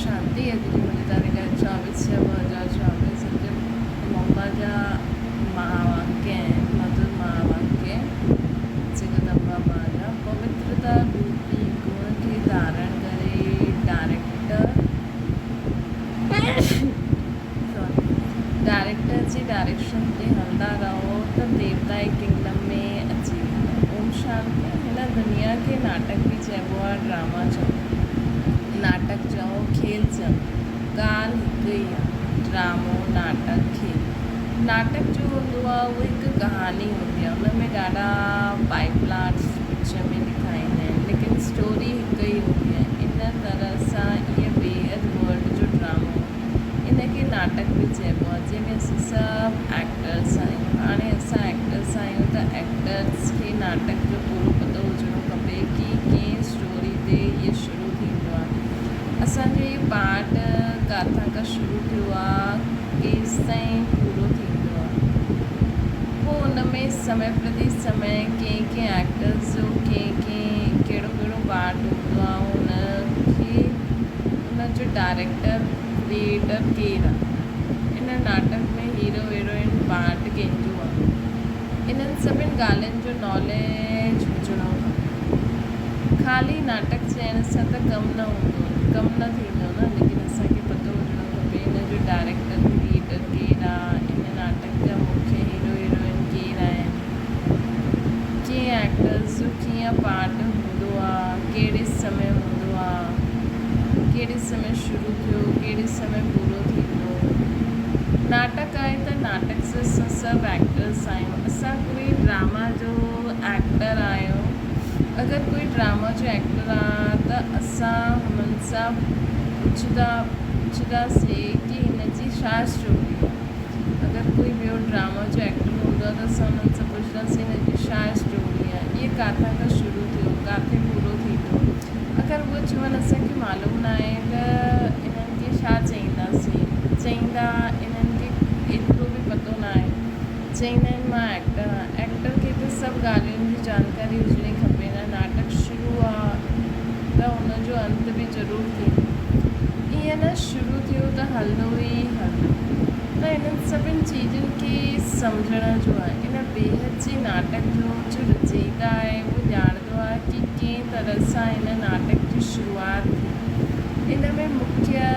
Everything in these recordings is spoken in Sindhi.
شانتي اڄ جي منهنجي تاريخ آهي چوويهه ڇهه 2024 اڄ مما جا مها واڪيه آهن مڌر مها واڪيه جگدمبا ما جا پوترتا روپي گڻ کي ڌارڻ ڪري ڊائريڪٽر سوري ڊائريڪٽر جي ڊائريڪشن تي هلندا رهو ته ديوتائي ڪنگڊم ۾ اچي ويندا. اوم شانتي هن دنيا کي ناٽڪ به چئبو آ ڊراما چئو ناٽڪ چئو کيل چئو ڳالهه هڪ ئي آ ڊرامو ناٽڪ کيل ناٽڪ جو هوندو آ اهو هڪ ڪهاڻي هوندي آ ان ۾ ڏاڍا بائي پلاٽس پڪچر ۾ ڏيکاريندا آهن ليڪن اسٽوري هڪ ئي هوندي آ ان طرح سان اهي بيحد ورلڊ جو ڊرامو ان کي ناٽڪ به چئبو آهي جنهن ۾ اسين سڀ ايڪٽرس آهيون. هاڻي اسان ايڪٽرس آهيون ته ايڪٽرس کي ناٽڪ جو پورو پتو هجڻو کپي ڪي ڪنهن اسٽوري تي هيء شروع ٿيندو آهي. اسان جو هي پارٽ ڪاٿان کان شروع ٿيو آهي ڪيستائين پورو ٿيندو آهي. پوء ان ۾ سمي پرتي سمي ڪنهن ڪنهن ايڪٽرس جو ڪنهن ڪنهن ڪهڙو ڪهڙو پارٽ هوندو آهي ان کي ان جو ڊائريڪٽر ڪريئيٽر ڪير آ؟ ان ناٽڪ ۾ هيرو هيروئن پارٽ ڪنهن جو آ؟ انهن سڀن ڳالهين جو ناليج هجڻو کپي. خالي ناٽڪ چئڻ سان ته ڪم نه هوندو ڪم نه ٿيندو نه ليڪن اسان کي پتو هجڻو کپي ان جو ڊائريڪٽر ڪريئيٽر ڪير آ؟ ان ناٽڪ جا مکيه هيرو هيروئن ڪير آهن؟ ڪنهن ايڪٽرس جو ڪيئن پارٽ هوندو آ؟ ڪهڙي سمي هوندو آ؟ ڪهڙي سمي شروع ٿيو، ڪهڙي سمي پورو ٿيندو. ناٽڪ آهي ته ناٽڪ جا اسان سڀ ايڪٽرس آهيون. اسان ڪوئي ڊراما جو ايڪٽر آهيون. اگر ڪوئي ڊراما جو ايڪٽر آ ته اسان هنن سان پڇندا پڇنداسي ڪي هن جي ڇا اسٽوري آ. اگر ڪوئي ٻيو ڊراما جو ايڪٽر هوندو آ ته اسان هنن سان پڇنداسين هن جي ڇا اسٽوري آ. اهي ڪاٿان کان شروع ٿيو، ڪاٿي پورو ٿيندو. اگر اهو چون اسان کي معلوم ناهي ته انهن کي ڇا چئينداسين چئيندا انهن کي ايترو به پتو ناهي چئيندا آهن مان ايڪٽر آهيان ايڪٽر کي ته سڀ ڳالهين جي جانڪاري هجڻي کپي نه ناٽڪ شروع آ ته ان جو انت به ضرور ٿيندو ائين نه شروع ٿيو ته هلندو ئي هلندو ته انهن سڀن چيزن کي سمجهڻ جو آهي ان بيحد جي ناٽڪ جو جو رچيتا آهي اهو ڄاڻ ٿو آهي ڪي ڪنهن طرح سان هن ناٽڪ جي شروعات ٿي، ان ۾ مکيه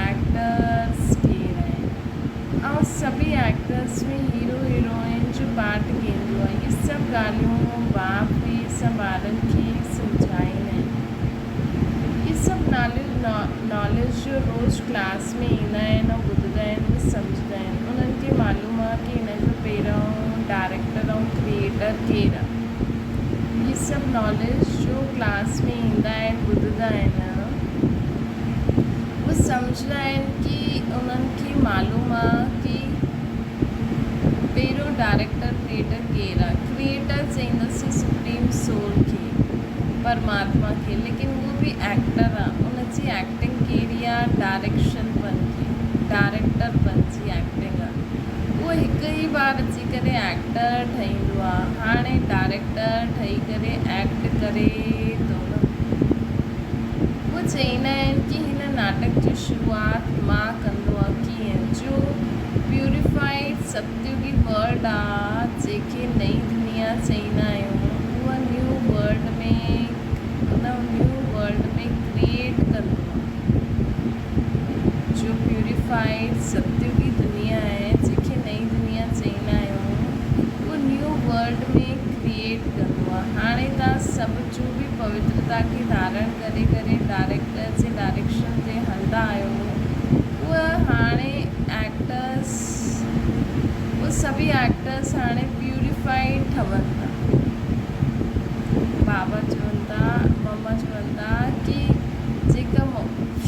ايڪٽرس ڪير آهن ۽ سڀئي ايڪٽرس ۾ هيرو هيروئن جو پارٽ ڪنهن جو آهي، اهي سڀ ڳالهيون باپ هي سان ٻارن کي سمجهائيندا آهن. اهي سڀ ناليج جو روز ڪلاس ۾ ايندا آهن ۽ ٻڌندا آهن اهي سمجهندا آهن انهن کي معلوم آهي ڪي هن جو پهريون ڊائريڪٽر ۽ ڪريئيٽر ڪير آهي. هي سڀ ناليج جو ڪلاس ۾ ايندا آهن ٻڌندا آهن اهي سمجهندا آهن ڪي انهن کي معلوم آ ڪي پهريون ڊائريڪٽر ڪريئيٽر ڪير آ ڪريئيٽر چئينداسين سپريم سول کي پرماتما کي ليڪن اهو به ايڪٽر آ ان جي ايڪٽنگ ڪهڙي آ ڊائريڪشن بنجي ڊائريڪٽر بنجي ايڪٽنگ آ اهو هڪ ئي بار اچي ڪري ايڪٽر ٺهيندو آ هاڻي ڊائريڪٽر ٺهي ڪري ايڪٽ ڪري ٿو نه. اهو چئيندا آهن ڪي هن ناٽڪ جي شروعات مان ڪندو آ ڪيئن جو پيوريفائيڊ ستيوگي ورلڊ آ جيڪي نئين دنيا چئيندا آهيون اها نيو ورلڊ ۾ ان نيو ورلڊ ۾ ڪريئيٽ ڪندو آ. جو پيوريفائيڊ ستيوگي دنيا آهي جنهن کي نئين دنيا چئيندا آهيون اهو نيو ورلڊ ۾ ڪريئيٽ ڪندو آهي هاڻي توهان سڀ جو به پوترتا کي ڌارڻ ڪري ڪري ڊائريڪٽر جي ڊائريڪشن تي هلندا آهيو اهي هاڻي ايڪٽرس اهي سڀئي ايڪٽرس هاڻي پيوريفائيڊ ٺهن ٿا بابا چون ٿا مما چون ٿا ڪي جيڪا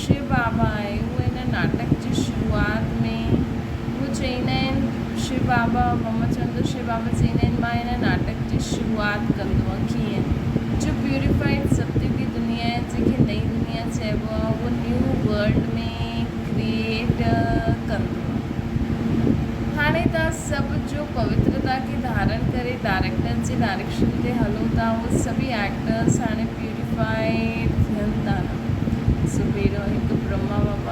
شو بابا آهي اهو هن ناٽڪ جي شروعات ۾ اهو چئيندا آهن شو بابا مما چوندو شو بابا چئيندا آهن مان هن ناٽڪ جي شروعات ڪندو آهيان ڪيئن جو پيوريفائيڊ ستيوگي دنيا آهي جنهن کي نئين دنيا چئبو آهي اهو نيو ورلڊ ۾ ڪريئيٽ ڪندو آهي هاڻي توهان سڀ جو پوترتا کي ڌارڻ ڪري ڊائريڪٽر جي ڊائريڪشن تي هلو ٿا اهو سڀئي ايڪٽرس هاڻي پيوريفائيڊ ٿين ٿا نه. سو پهريون هڪ برهما بابا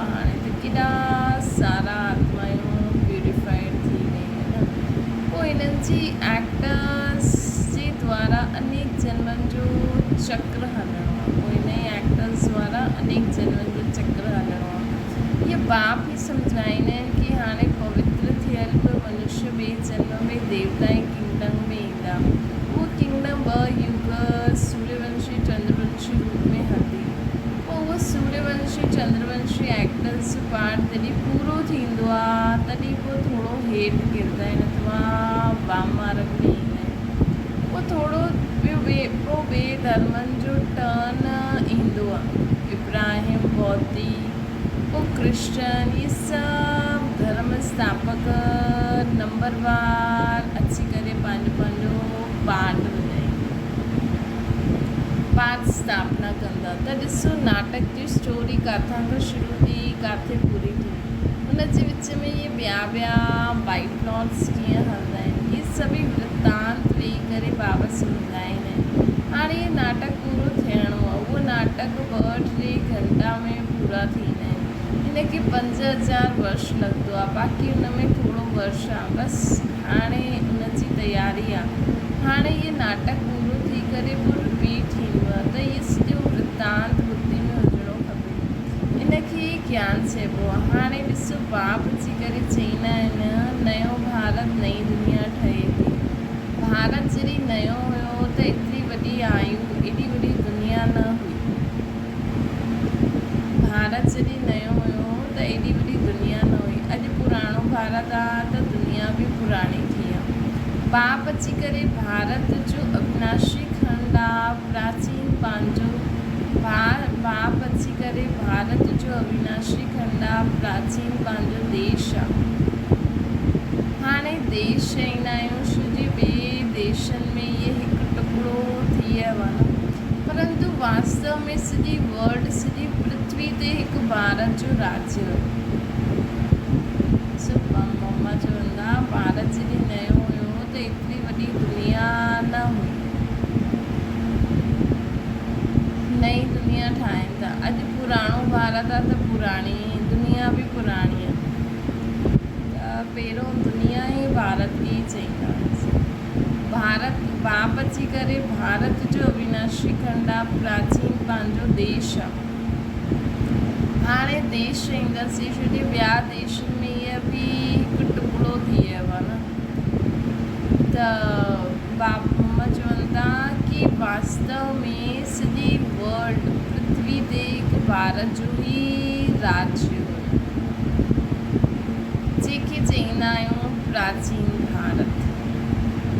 باپ ئي سمجهائيندا آهن ڪي هاڻي پوتر ٿيل به منشيه ٻئي جنم ۾ ديوتائي ڪنگڊم ۾ ايندا. اهو ڪنگڊم ٻه يگ سوريونشي چندرونشي روپ ۾ هلندي. پوء اهو سوريونشي چندرونشي ايڪٽرس جو پارٽ جڏهن پورو ٿيندو آ تڏهن پوء ٿورو هيٺ ڪرندا آهن اٿوا وام مارگ ۾ ايندا آهن. پوء ٿورو ٻيو ٻئي پوء ٻئي ڌرمن جو ٽرن ايندو آ. ابراهيم بوڌي، پوء ڪرسچن، اهي سڀ ڌرم اسٿاپڪ نمبر وار اچي ڪري پنهنجو پنهنجو پارٽ وڄائيندا، پارٽ اسٿاپنا ڪندا ته ڏسو ناٽڪ جي اسٽوري ڪاٿان کان شروع ٿي ڪاٿي پوري ٿي، ان جي وچ ۾ اهي ٻيا ٻيا بائي پلاٽس ڪيئن هلندا آهن، اهي سڀئي ورتانت ويهي ڪري بابا سمجهائيندا آهن. هاڻي اهي ناٽڪ پورو ٿيڻو آهي. اهو ناٽڪ ٻه ٽي گهنٽا ۾ پورا ٿيندا آهن. هن کي 5000 ورش لڳندو آهي. باقي ان ۾ ٿورو ورش آهي. بس هاڻي ان جي تياري آهي. هاڻي اهي ناٽڪ پورو ٿي ڪري پوء رپيٽ ٿيندو آهي ته اهي سڄو ورتانت ٻڌي ۾ هجڻو کپي. ان کي ئي گيان چئبو آهي. هاڻي ڏسو باپ جي ڪري چئيندا آهن نيو ڀارت نئين دنيا ٺهي ٿي. ڀارت جڏهن نيو هيو ته ايتري وڏي آيو ايڏي وڏي دنيا نه هئي. ڀارت جڏهن نيو هيو ته ايڏي وڏي دنيا نه هئي. اڄ پراڻو ڀارت آ ته دنيا به پراڻي ٿي آ. باپ اچي ڪري ڀارت جو اوناشي کنڊ آ پراچين پنهنجو باپ اچي ڪري ڀارت جو اوناشي کنڊ آ پراچين پنهنجو ديش آ. هاڻي ديش چئيندا آهيون ڇو جي ٻئي ديشن ۾ اهي هڪ ٽڪڙو ٿي ويو آهي نه پرنتو واستو ۾ سڄي ورلڊ سڄي پرٿوي تي هڪ ڀارت جو راجيه هيو. سو مما چوندا ڀارت جڏهن نيو هيو ته ايتري وڏي دنيا نه هئي. نئين دنيا ٺاهين ٿا. اڄ پراڻو ڀارت آهي ته پراڻي دنيا به پراڻي آهي. ته پهريون دنيا ئي ڀارت کي ئي چئيندا هئاسين. ڀارت باپ جي ڪري ڀارت جو اوناشي کنڊ آ، پراچين پنهنجو ديش آ. هاڻي ديش چئينداسين ڇو جي ٻيا ديشن ۾ اها به هڪ ٽڪڙو ٿي ويو آ نه. ته باپ مما چون ٿا ڪي واستو ۾ سڄي ورلڊ پرٿوي تي هڪ ڀارت جو ئي راڄ هيو. جنهن کي چئيندا آهيون پراچين ڀارت.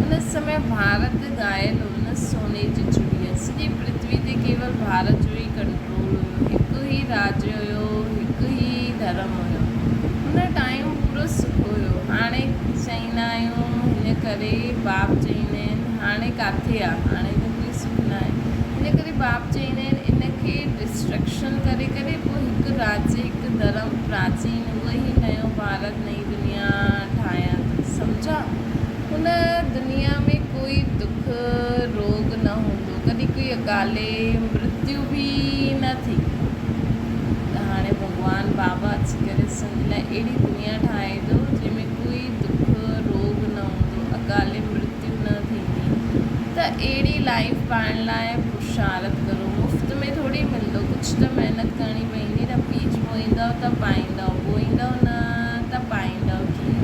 ان سمي ڀارت گايل هو نه سوني جي چڙيا. سڄي پرٿوي تي ڪيول ڀارت جو ئي ڪنٽرول هيو. هڪ ئي راڄ هيو، هڪ ئي ڌرم هيو. ان ٽائيم پورو سک هيو. هاڻي چئيندا آهيون هن ڪري باپ چئيندا آهن هاڻي ڪاٿي آ، هاڻي ته ڪوئي سک ناهي. هن ڪري باپ چئيندا آهن ان کي ڊسٽرڪشن ڪري ڪري پوء هڪ راڄ هڪ ڌرم پراچين اهو ئي نيو ڀارت نئين دنيا ٺاهيان ٿو سمجها هن دنيا ۾ ڪوئي دک روڳ نه هوندو ڪڏهن ڪوئي اڪالي مرتيو به نه ٿي ته هاڻي ڀڳوان بابا اچي ڪري اسان جي لاء اهڙي دنيا ٺاهي ٿو جنهن ۾ ڪوئي دک روڳ نه هوندو اڪالي مرتيو نه ٿيندي ته اهڙي لائيف پائڻ لاء پرشارٿ ڪرو. مفت ۾ ٿوري ملندو، ڪجهه ته محنت ڪرڻي پوندي نه. بيج بوئيندؤ ته پائيندؤ، بوئيندؤ نه ته پائيندؤ ڪيئن؟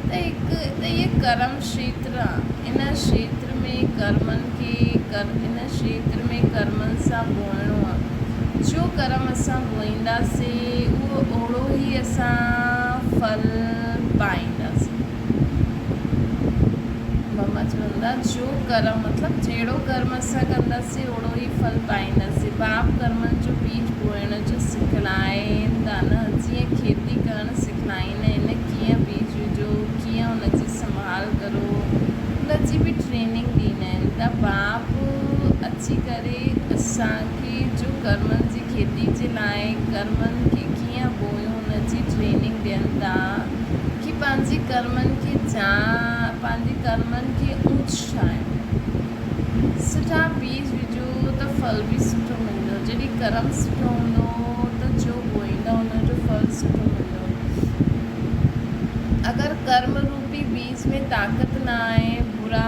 ته هڪ ته هيء ڪرم کشيتر آ. ان کشيتر ۾ ڪرمن کي ان کشيتر ۾ ڪرمن سان بوئڻو آ. جو ڪرم اسان بوئينداسين، اهو اوڙو ئي اسان ڦل پائينداسين. مما چوندا جو ڪرم مطلب جهڙو ڪرم اسان ڪنداسين اوڙو ئي ڦل پائينداسين. باپ ڪرمن جو بيج بوئڻ جو سکلائين ٿا نه جيئن کيتي ڪرڻ سکلائيندا آهن ڪيئن بيج وجهو ڪيئن ان جي سنڀال ڪرو ان جي به ٽريننگ ڏيندا آهن ته باپ اچي ڪري اسان کي جو ڪرمن جي کيتي جي لاء ڪرمن کي ڪيئن بوئيون ان جي ٽريننگ ڏين ٿا. ڪي پنهنجي ڪرمن کي پنهنجي ڪرمن کي اونچ ٺاهيو. سٺا بيج وجهو ته ڦل به سٺو ملندو. جڏهن ڪرم سٺو هوندو ته جو بوئيندا ان جو ڦل سٺو ملندو. اگر ڪرم روپي بيج ۾ طاقت نه آهي، برا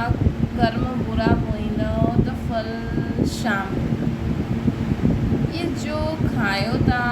ڪرم برا بوئيندؤ ته ڦل ڇا ملندو؟ اهي جو کايو ٿا.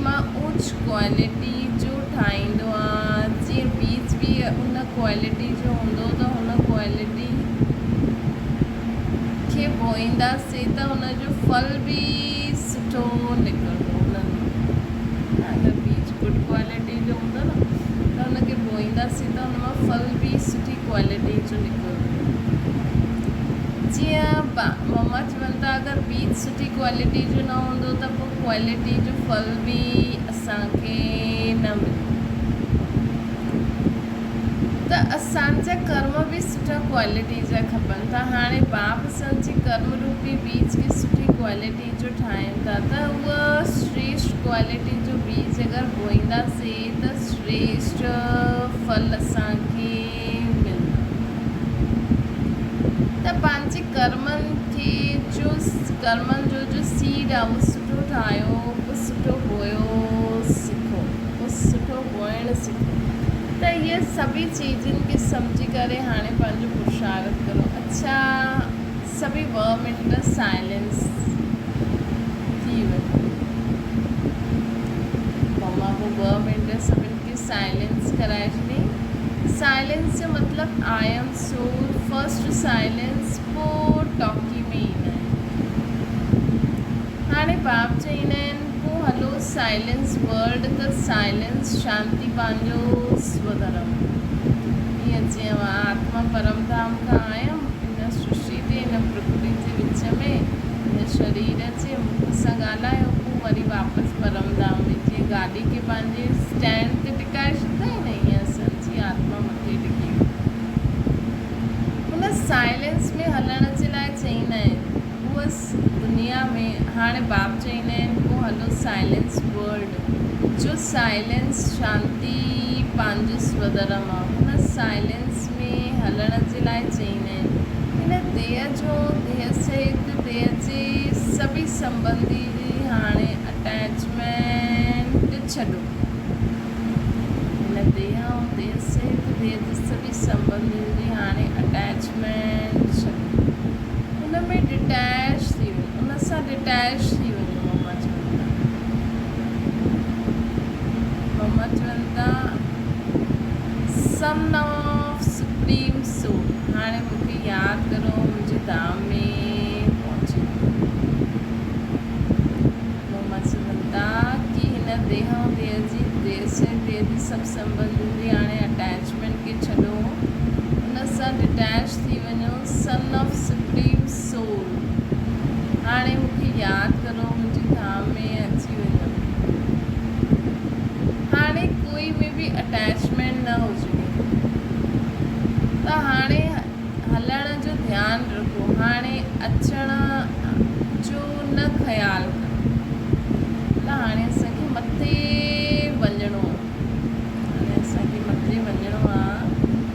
مان اوچ ڪوالٽي جو ٺاهيندو آ جيئن بيج به ان ڪوالٽي جو هوندو ته هن ڪوالٽي کي بوئينداسين ته ان جو ڦل به سٺو نڪرندو انهن مان اگر بيج گڊ ڪوالٽي جو هوندو نه ته ان کي بوئينداسين ته ان مان ڦل به سٺي ڪوالٽي جو نڪرندو. جيئن مما چون ٿا اگر بيج سٺي ڪوالٽي جو نه هوندو ته پوء ڪوالٽي جو ڦل به اسان کي نه ملندو ته اسان جا ڪرم به سٺا ڪوالٽي جا کپن ٿا. هاڻي باپ اسان جي ڪرم روپي بيج کي سٺي ڪوالٽي جو ٺاهين ٿا ته اهو شريشٽ ڪوالٽي جو بيج اگر بوئينداسين ته شريشٽ ڦل اسان کي ملندو. ته پنهنجي ڪرمن کي جو ڪرمن جو جو سيڊ آهي اهو سٺو ٺاهيو پوء سٺو بوئيو سکو پوء سٺو بوئڻ سکو ته اهي سڀئي چيزن کي سمجهي ڪري هاڻي پنهنجو پرشارٿ ڪرو اڇا سڀئي ٻه منٽ سائلنس ٿي وڃي مما پوء ٻه منٽ سڀن کي سائلنس ڪرائي ڇڏي سائلنس جو مطلب I am soul first silence پوء ٽاڪي ۾ ايندا آهن هاڻي باب چئيندا آهن پوء هلو سائلنس ورڊ ته سائلنس شانتي پنهنجو سوڌرم ائين جيئن مان آتما پرم ڌام کان آيم هن سرشٽي تي هن پرڪرتي جي وچ ۾ هن شرير جي مک سان ڳالهايو پوء وري واپس پرم ڌام ۾ جيئن گاڏي کي پنهنجي اسٽينڊ تي ٽڪائي ڇڏندا آهن نه ائين اسان جي آتما مٿي ٽڪي وئي. هن سائلنس ۾ هلڻ جي لاء چئيندا آهن هوء دنيا ۾ هاڻي باپ چئيندا آهن پوء هلو سائلنس ورلڊ جو سائلنس شانتي پنهنجو سوڌرم آ هن سائلنس ۾ هلڻ جي لاء چئيندا آهن. هن ديهه جو ديهه سهت ديهه جي سڀئي سنٻنڌي جي هاڻي اٽيچمينٽ ڇڏو. هن ديهه ۽ ديهه سهت ديهه جي سڀئي سنٻنڌين جي هاڻي اٽيچمينٽ ڇڏو. ان ۾ ڊٽيچ ٿي وڃو. ان سان ڊٽيچ ٿي وڃو مما چون ٿا. مما چون ٿا. سن آف سپريم سول هاڻي مون کي ياد ڪرو منهنجي ڌام ۾ پهچي وڃو. مما چون ٿا ڪي هن ديهه ۽ ديهه جي ديهه سين ديهه جي سڀ سنٻنڌين جي هاڻي اٽيچمينٽ کي ڇڏو ان سان ڊٽيچ ٿي وڃو سن آف سپريم سول هاڻي مون کي ياد ڪرو منهنجي ڌام ۾ اچي وڃو. هاڻي ڪوئي ۾ به اٽيچمينٽ نه هجڻي ته هاڻي هلڻ جو ڌيان رکو هاڻي اچڻ جو نه خيال ڪرو ته هاڻي اسان کي مٿي وڃڻو آ هاڻي اسان کي مٿي وڃڻو آ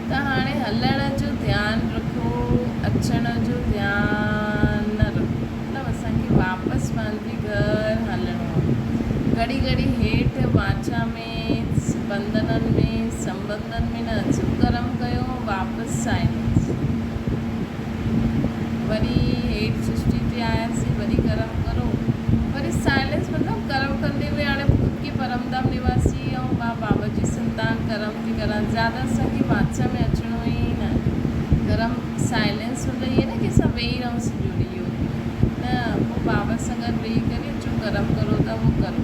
ته هاڻي هلڻ جو ڌيان رکو اچڻ جو ڌيان نه رکو مطلب اسان کي واپس پنهنجي گهر هلڻو آ. گهڙي گهڙي هيٺ واچا ۾ بنڌنن ۾ سنٻنڌن ۾ نه اچو. ڪرم ڪيو واپس سائلنس. وري هيٺ سرشٽي تي آياسين وري ڪرم ڪرو وري سائلنس مطلب ڪرم ڪندي به هاڻي خود کي پرم ڌام نواسي ۽ مان بابا جي سنتان ڪرم ٿي ڪران زياده اسان کي واچا ۾ اچڻو ئي ناهي. ڪرم سائلنس مطلب ائين نه ڪي اسان ويهي رهون سڄو ڏينهن نه پوء بابا سان گڏ ويهي ڪري جو ڪرم ڪرو ٿا اهو ڪرو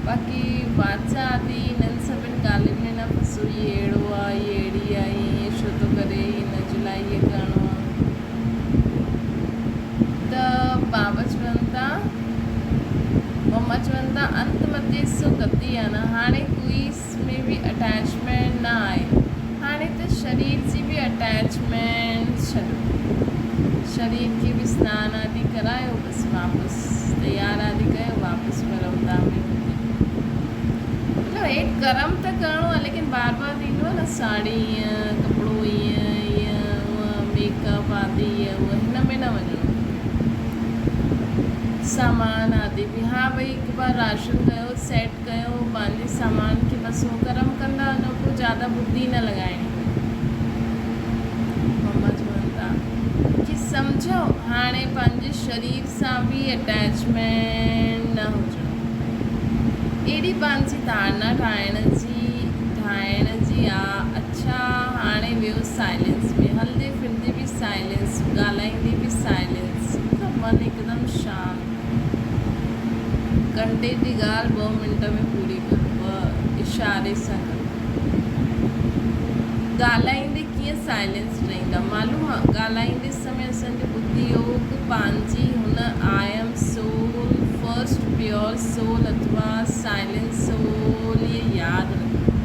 باقي واچا آدي انهن سڀن ڳالهين ۾ نه ڦسو هي اهڙو آ هي اهڙي آ هي ائين ڇو ٿو ڪري هن جي لاء هيئن ڪرڻو آ ته بابا چون ٿا مما چون ٿا انت متي سو گتي آ نه هاڻي ڪوئي ۾ به اٽيچمينٽ نه آهي هاڻي ته شرير جي به اٽيچمينٽ ڇڏو شرير کي به سنان آدي ڪرايو بس واپس تيار آدي ڪيو واپس پرم ڌام ۾ پھچي مطلب هيٺ ڪرم ته ڪرڻو آهي ليڪن بار بار ٿيندو آهي نه ساڙهي ائين ڪپڙو ائين ائين هونء ميڪ اپ آدي ائين هونء هن ۾ نه وڃڻو کپي سامان آدي به ها ڀئي هڪ بار راشن ڪيو سيٽ ڪيو پنهنجي سامان کي بس هو ڪرم ڪندا وڃو پوء زياده ٻڌي نه لڳائڻي پئي. مما چون ٿا ڪي سمجهو هاڻي پنهنجي شرير سان به اٽيچمينٽ نه هجڻو کپي. اهڙي پنهنجي ڌارڻا ٺاهڻ جي ٺاهڻ جي آ. اڇا هاڻي ويو سائلينس ۾. هلندي ڦرندي به سائلينس، ڳالهائيندي به سائلينس. مطلب من هڪدم شانت. گهنٽي جي ڳالهه ٻه منٽ ۾ پوري ڪرو. ٻه اشاري سان ڪرو. ڳالهائيندي ڪيئن سائلينس رهندا معلوم آ؟ ڳالهائيندي سمي اسان جو ٻڌي يوگ پنهنجي هن I am soul, first pure soul اٿوا سائلينس سول اهي ياد رکڻو آ.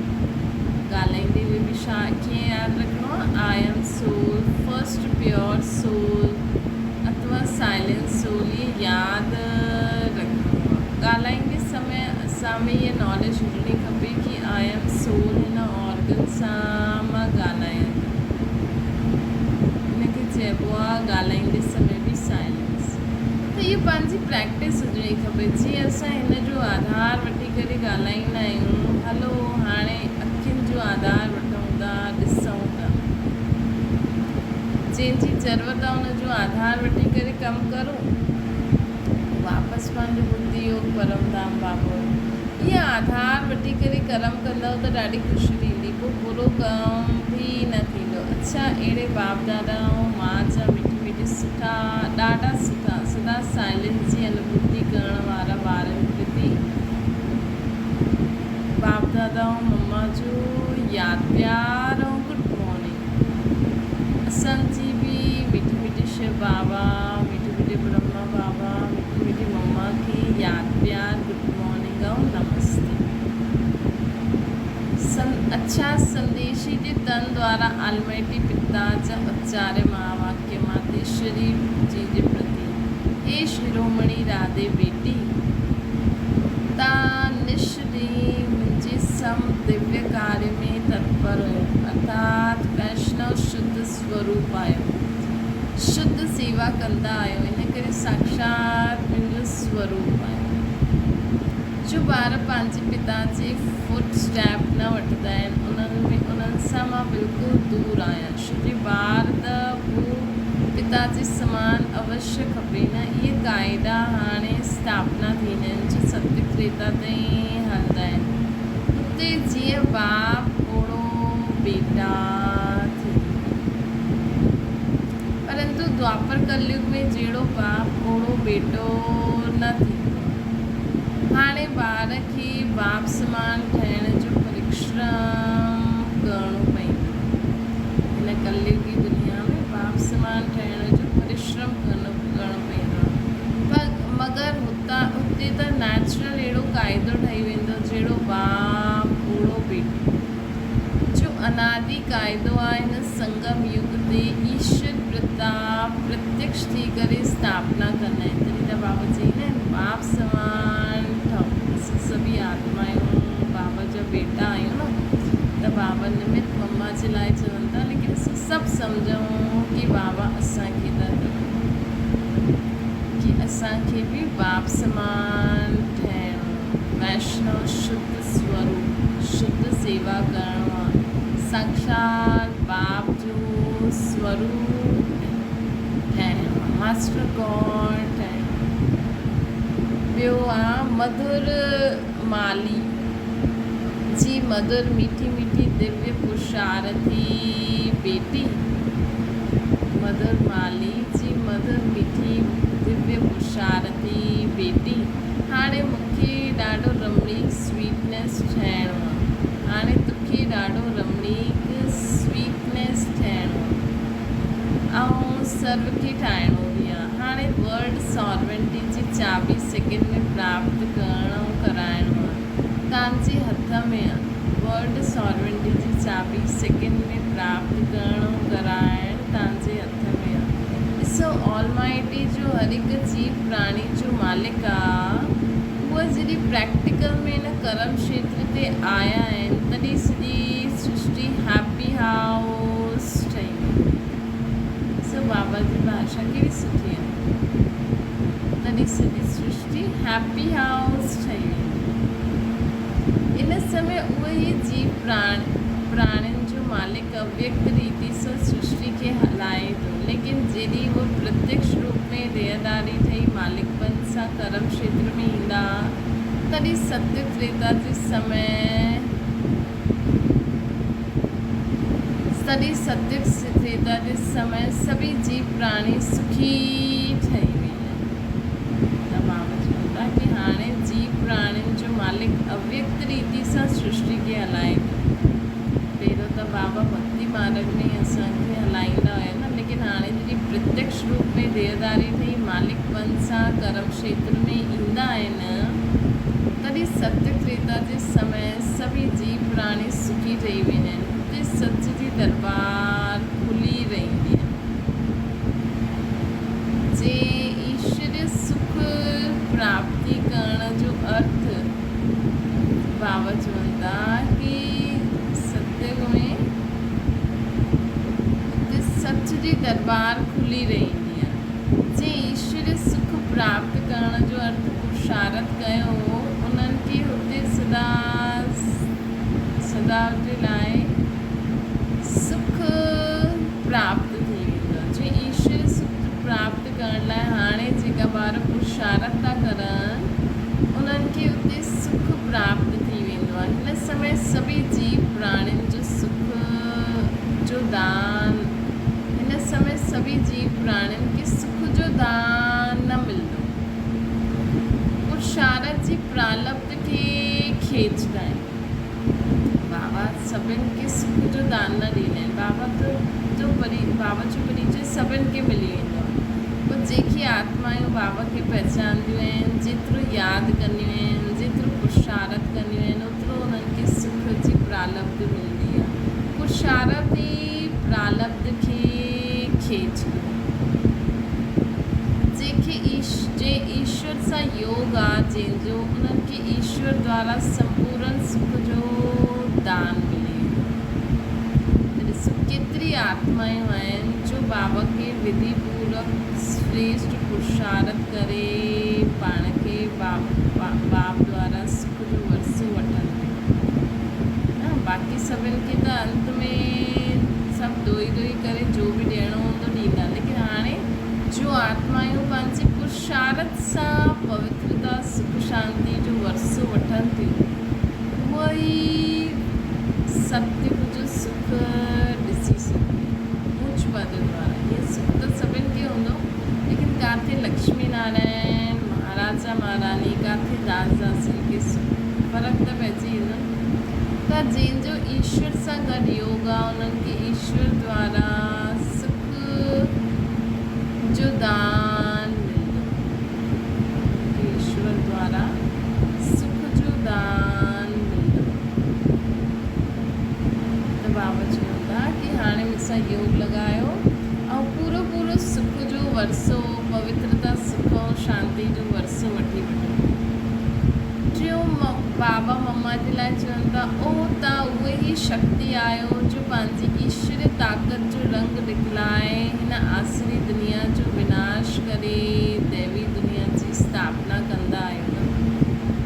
ڳالهائيندي به به ڇا ڪيئن ياد رکڻو آ؟ I am soul, first pure soul اٿوا سائلينس سول اهي ياد رکڻو آ. ڳالهائيندي سمي اسان ۾ اها ناليج هجڻي کپي ڪي I M سول هن آرگن سان مان ڳالهايان ٿي. ان کي چئبو آ ڳالهائيندي سمي به سائلينس. ته اهو پنهنجي پريڪٽس هجڻي کپي. جيئن اسان هن جو آڌار وٺي ڪري ڳالهائيندا آهيون، هلو هاڻي اکين جو آڌار وٺون ٿا، ڏسون ٿا. جنهن جي ضرورت آ ان جو آڌار وٺي ڪري ڪم ڪرون. واپس پنهنجو ٻڌي يوگ پرم ڌام بابو. اها آڌار وٺي ڪري ڪرم ڪندؤ ته ڏاڍي خوشي ٿيندي، پوء برو ڪم به نه ٿيندو. اڇا اهڙي باپ دادا ۽ ماء جا مٺي مٺي سٺا ڏاڍا سٺا سدا سائلنس جي انوڀوتي ڪرڻ وارا ٻارن پرتي باپ دادا ۽ مما جو ياد پيار ۽ گڊ مارننگ. اسان جي به مٺي مٺي شو بابا، مٺي مٺي برهما بابا، مٺي مٺي مما کي ياد پيار گڊ مارننگ ۽ نمستي. سن اڇا سنديشي جي تن دوارا آلمائٽي پتا جا اچاري مها واڪيه ماتيشوري جي جي پرتي هي شرومڻي راڌي بيٽي! تان نش ڏينهن منهنجي سم دويه ڪاريه ۾ تتپر هيو، ارٿات ويشنو شڌ سوروپ آهيو، شڌ سيوا ڪندا آهيو، ان ڪري ساکشات منهنجو سوروپ آهيو. جو ٻار پنهنجي پتا جي فوٽ اسٽيپ نه وٺندا آهن، انهن ۾ انهن سان مان بلڪل دور آهيان، ڇو جي ٻار ته به پتا جي سمان اوشيه کپي نه، اهي قاعدا هاڻي اسٿاپنا ٿيندا آهن جو ستيگ تريتا تائين هلندا آهن، اتي جيئن باپ اوڙو بيٽا ٿيندو. پرنتو دوآپر ڪليگ ۾ جهڙو باپ اوڙو بيٽو نه ٿيندو آهي. هاڻي ٻار کي باپ سمان ٺهڻ جو پرڪشرم ڪرڻو پئيندو. هن ڪليگي دنيا ۾ باپ سمان ٺهڻ جو پرشرم ڪرڻو پئيندو آهي. مگر هتي ته نيچرل اهڙو قاعدو ٺهي ويندو جهڙو باپ اوڙو بيٽو. جو انادي قاعدو آهي هن سنگم يگ تي ايشور پرتاپ پرتيڪش ٿي ڪري اسٿاپنا ڪندا آهن تڏهن ته بابا چئيندا آهن باپ سمان ٺهو اسين سڀئي آتمائون بابا جا بيٽا آهيون نه ته بابا نمت مما جي لاء چون ٿا ليڪن اسين سڀ سمجهون ڪي بابا اسان کي ٿا چون ڪي اسان کي به باپ سمان ٺهڻو ويشنو شڌ سوروپ شڌ سيوا ڪرڻو آ، ساکشات باپ جو سوروپ ٺهڻو آ، ماسٽر گاڊ ٺهڻو آ. ٻيو آ مڌر مالي جي مڌر ميٺي ميٺي دويه پرشارٿي بيٽي، مڌر مالي جي مڌر ميٺي دويه پرشارٿي بيٽي. هاڻي مون کي ڏاڍو رمڻيڪ سويٽنيس ٺهڻو آ. هاڻي توکي ڏاڍو رمڻيڪ سويٽنيس ٺهڻو آ ۽ سرو کي ٺاهڻو به آ. هاڻي ورلڊ سارونٽي جي چاٻي سيڪنڊ ۾ پراپت ڪرڻ ۽ ڪرائڻو آ. تانجي هٿ ۾ آ. ورلڊ سارونٽي جي چاٻي سيڪنڊ ۾ پراپت ڪرڻ ۽ ڪرائڻ تانجي هٿ ۾ آ. ڏسو آلمائٽي جو هر هڪ جيو پراڻي جو مالڪ آ، اهي جڏهن پريڪٽيڪل ۾ هن ڪرم کيتر تي آيا آهن تڏهن سڄي سرشٽي هيپي هائوس ٺهي وئي. ڏسو بابا جي ڀاشا ڪهڙي سٺي آ. تڏهن سڄي سرشٽي هيپي هائوس ٺهي ويندي. ان سمي اهي ئي جيو پراڻين جو مالڪ اويڪت ريتي سان سرشٽي کي هلائي ٿو، ليڪن جيڏي اهو پرتيڪش روپ ۾ ديهداري ٺهي مالڪپن سان ڪرم کيتر ۾ ايندا تڏهن ستيگ تريتا جي سمي تڏهن ستيگ تريتا جي سمي سڀئي جيو پراڻي سکي ٺهي ويندا آهن. ته بابا چون ٿا ڪي هاڻي جيو پراڻين جو مالڪ اويڪت ريتي سان سرشٽي کي هلائي ٿو. پهريون ته بابا ڀڳتي مارڳ ۾ ئي اسان کي هلائيندا هيا نه ليڪن هاڻي جڏهن پرتيڪش روپ ۾ ديهداري ٺهي مالڪ پن سان ڪرم کيتر ۾ ايندا آهن تڏهن ستيگ تريتا جي سمي سڀئي جيو پراڻي سکي ٺهي ويندا آهن. هتي سچ جي دربار کلي رهندي آهي. جي ايشوري سک پراپتي ڪرڻ جو ارٿ بابا چون ٿا ڪي ستيگ ۾ هتي سچ جي دربار کلي رهندي آهي. جي ايشوري سک پراپت ڪرڻ جو ارٿ پرشارٿ ڪيو هو انهن کي هتي سدا سدا جي لاء سک پراپت ٿي ويندو آهي. جي ايشوري سک پراپت ڪرڻ لاء هاڻي جيڪا ٻار پرشارٿ ٿا ڪرن انهن کي اتي سک پراپت ٿي ويندو آهي. هن سمي سڀئي جيو پراڻين جو سک جو دان هن سمي سڀئي جيو پراڻين کي سک جو دان نه ملندو. پرشارٿ جي پرالبڌ کي کيچندا آهن. بابا سڀن کي سک جو دان نه ڏيندا آهن. بابا ته جو پري بابا جو پريچي سڀن کي ملي ويندو آهي. پوء جيڪي آتمايون بابا کي پهچانديون آهن، جيترو ياد ڪنديون آهن، جيترو پرشارٿ ڪنديون آهن، اوترو انهن کي سک جي پرالبڌ ملندي آهي. پرشارٿ ئي پرالبڌ کي کيچندو آهي. جنهن کي جنهن ايشور سان يوگ آ جنهن جو انهن کي ايشور دوارا سمپورن سک جو دان ملي ويندو. ته ڏسو ڪيتري آتمايون آهن جو بابا کي وڌي پورڪ شريشٽ پرشارٿ ڪري پاڻ کي باب دوارا سک جو ورثو وٺن ٿيون. نه باقي سڀن کي ته انت ۾ سڀ ڌوئي ڌوئي ڪري جو به ڏيڻو هوندو ڏيندا ليڪن هاڻي جو آتمايون پنهنجي پرشارٿ سان پوترتا سک شانتي جو ورثو وٺن ٿيون اهي ئي ستيگ جو سک ڏسي سگهنديون. اوچ پد دوارا هيء سک ته سڀن کي هوندو ليڪن ڪاٿي لڪشمي نارائڻ مهاراجا مهاراني ڪاٿي داس داسين کي سک فرق ته پئجي ويندو نه. ته جنهن جو ايشور سان گڏ يوگ آ انهن کي ايشور دوارا سک جو دان ملندو. انهن کي ايشور دوارا سک جو دان ملندو. ته بابا چون ٿا ڪي هاڻي مون سان يوگ لڳايو ۽ پورو پورو سک جو ورثو، پوترتا، سک ۽ شانتي جو ورثو وٺي وٺو. ٽيون بابا مما جي لاء چون ٿا، او توهان اهي ئي شڪتي آهيو جو پنهنجي ايشوري طاقت جو رنگ ڏکلائي هن آسري دنيا جو وناش ڪري ديوي دنيا جي اسٿاپنا ڪندا آهيو نه؟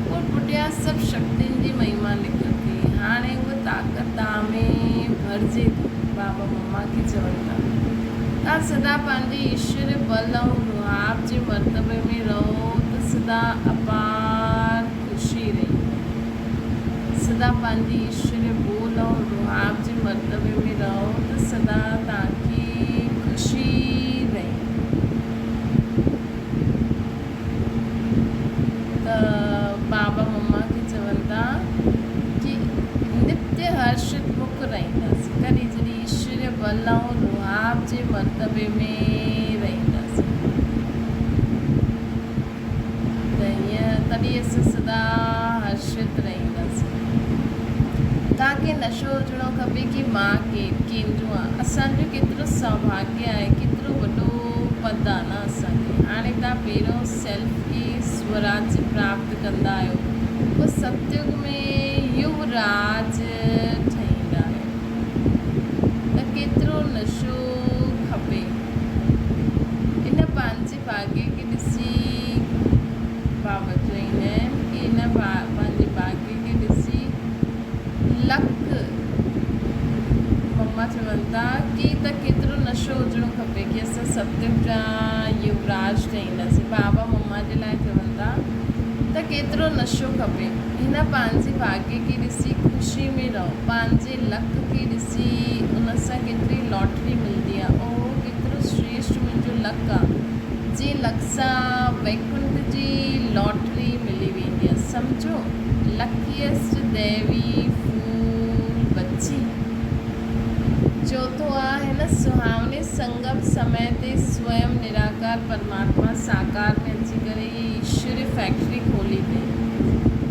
پوء پٺيان سڀ شڪتين جي مهما نڪرندي. هاڻي اها طاقت توهان ۾ ڀرجي ٿي. بابا مما کي چون ٿا، توهان سدا پنهنجي ايشوري بل ۽ روحاب جي مرتبي ۾ رهو ته سدا اپار خوشي رهندي. سدا پنهنجي ايشوري بول ۽ روحاب جي مرتبي ۾ رهو ته سدا توهان کي خوشي رهندي. ته بابا مما کي چون ٿا ڪي نتيه هرشت مک رهنداسين ڪڏهن جڏهن ايشوريه بل ۽ روحاب جي مرتبي ۾ رهنداسين ته هيئن تڏهن اسين سدا هرشت رهنداسين. توهان کي نشو هجڻو کپي ڪي مان ڪير ڪنهن جو آهيان. اسان جو ڪيترو سوڀاگيه آهي ڪيترو وڏو پد آهي نه اسان کي. هاڻي توهان پهريون سيلف کي سوراج پراپت ڪندا آهيو پوء ستيگ ۾ يوراج ٺهيندا آهيو ته ڪيترو نشو کپي. ان پنهنجي ڀاڳيه کي ڏسي بابا چوندا آهن ڪي ان پنهنجي ڀاڳيه کي ڏسي لک مما چون ٿا ڪي ته ڪيترو نشو هجڻو کپي ڪي اسان ستيگ جا يوراج ٺهينداسين. بابا مما جي لاء چون ٿا ته ڪيترو نشو کپي. هن پنهنجي ڀاڳيه کي ڏسي خوشي ۾ رهو. پنهنجي لڪ کي ڏسي ان سان ڪيتري لاٽري ملندي آ. اوهو ڪيترو شريشٽ منهنجو لڪ آ. جنهن لڪ سان ويڪنٺ جي لاٽري ملي ويندي آ. سمجهو لڪيئسٽ ديوي ڦول بچي. چوٿون آ هن سهاوني سنگم سمي تي سوئم نراڪار پرماتما ساڪار ۾ اچي ڪري هيء ايشوري فيڪٽري کولي اٿئي.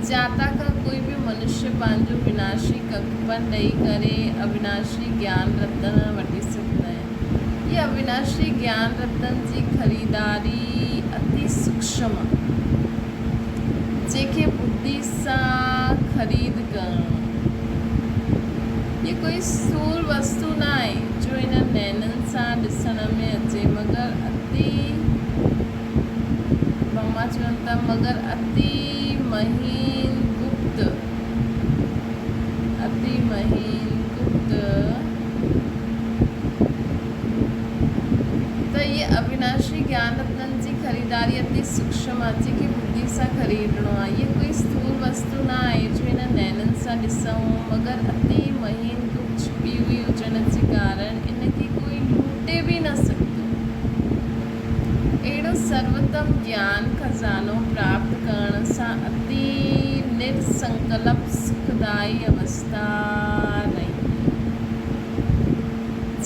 جاتان کان ڪوئي به منشيه پنهنجو وناشي ڪکپن ڏئي ڪري اوناشي گيان رتن وٺي سگهندا آهن. هيء اوناشي گيان رتن جي خريداري اتي سوڪشم آ، جنهن کي ٻڌي سان خريد ڪرڻو. هيء ڪوئي اسٿول وستو نه آهي، جو انهن نينن سان ڏسڻ ۾ اچي، مگر اتي برهما چون ٿا، مگر اتي مهين گپت، اتي مهين گپت، ته هيء اوناشي گيان رتنن جي خريداري اتي سوڪشم آهي، جنهن کي ٻڌي سان خريدڻو آهي. هيء ڪوئي اسٿول وستو نه آهي، جو هن نينن سان ڏسون، مگر اتي مهين گپت ڇپي هئي هجڻ جي ڪارڻ ان کي ڪوئي لوٽي به نه سگهندو. اهڙو سروتم گيان خزانو پراپت ڪرڻ سان اتي نرسنڪلپ سکدائي اوسٿا رهندي.